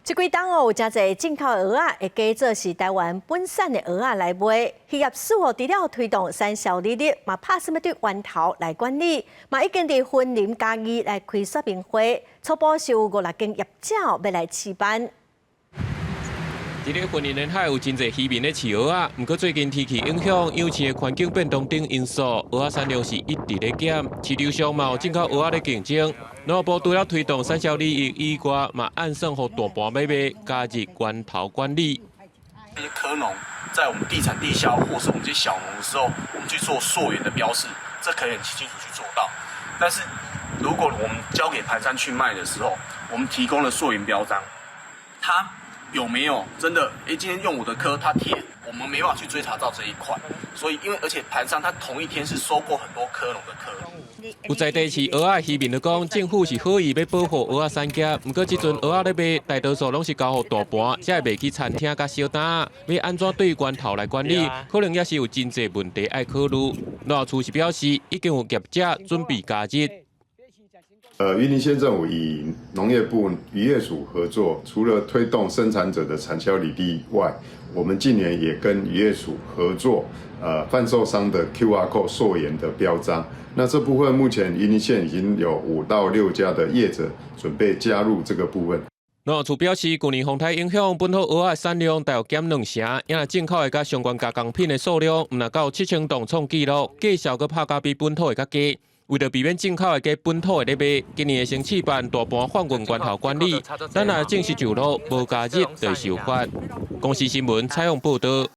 這幾冬哦，有誠濟進口蚵仔會假做是台灣本產的蚵仔來賣。漁業署哦，除了推動產銷履歷，嘛拍算欲對源頭來管理，嘛已經佇雲林嘉義來開說明會，初步是有五六間業者欲來試辦。佇咧雲林沿海有真濟漁民咧飼蚵仔，毋過最近天氣影響、養飼的環境變動等因素，蚵仔產量是一直咧減，市場上嘛有進口蚵仔咧競爭。農業部除了推動產銷履歷以外，嘛按算予大盤買賣加入源頭管理。這些蚵農在我們地產地銷或是我們這些小農的時候，我們去做溯源的標示，這可以很清楚去做到。但是如果我們交給盤商去賣的時候，我們提供了溯源標章，他有沒有真的？誒，今天用我的蚵，他貼，我們沒辦法去追查到這一塊。所以，因為而且盤商他同一天是收購很多蚵農的蚵。有在地飼蚵仔漁民就講，政府是好意欲保護蚵仔產業，毋過這陣蚵仔咧賣，大多數攏是交予大盤，才會賣去餐廳佮小擔。欲按怎對源頭來管理，可能也是有真濟問題愛考慮。農業處是表示，已經有業者準備加入。雲林縣政府與農業部漁業署合作，除了推動生產者的產銷履歷外，我們近年也跟漁業署合作，販售商的 QR code 溯源的標章。那這部分目前雲林縣已經有5到6家的業者準備加入這個部分。農業處表示，舊年風颱影響，本土蚵仔產量大約減兩成，也若進口的佮相關加工品的數量，毋但到7000噸創紀錄，價數閣拍甲比本土的較低。為著避免進口的假本土的咧賣，今年會先試辦大盤販運源頭管理，等若正式上路，無加入就會受罰。公視新聞採訪報導。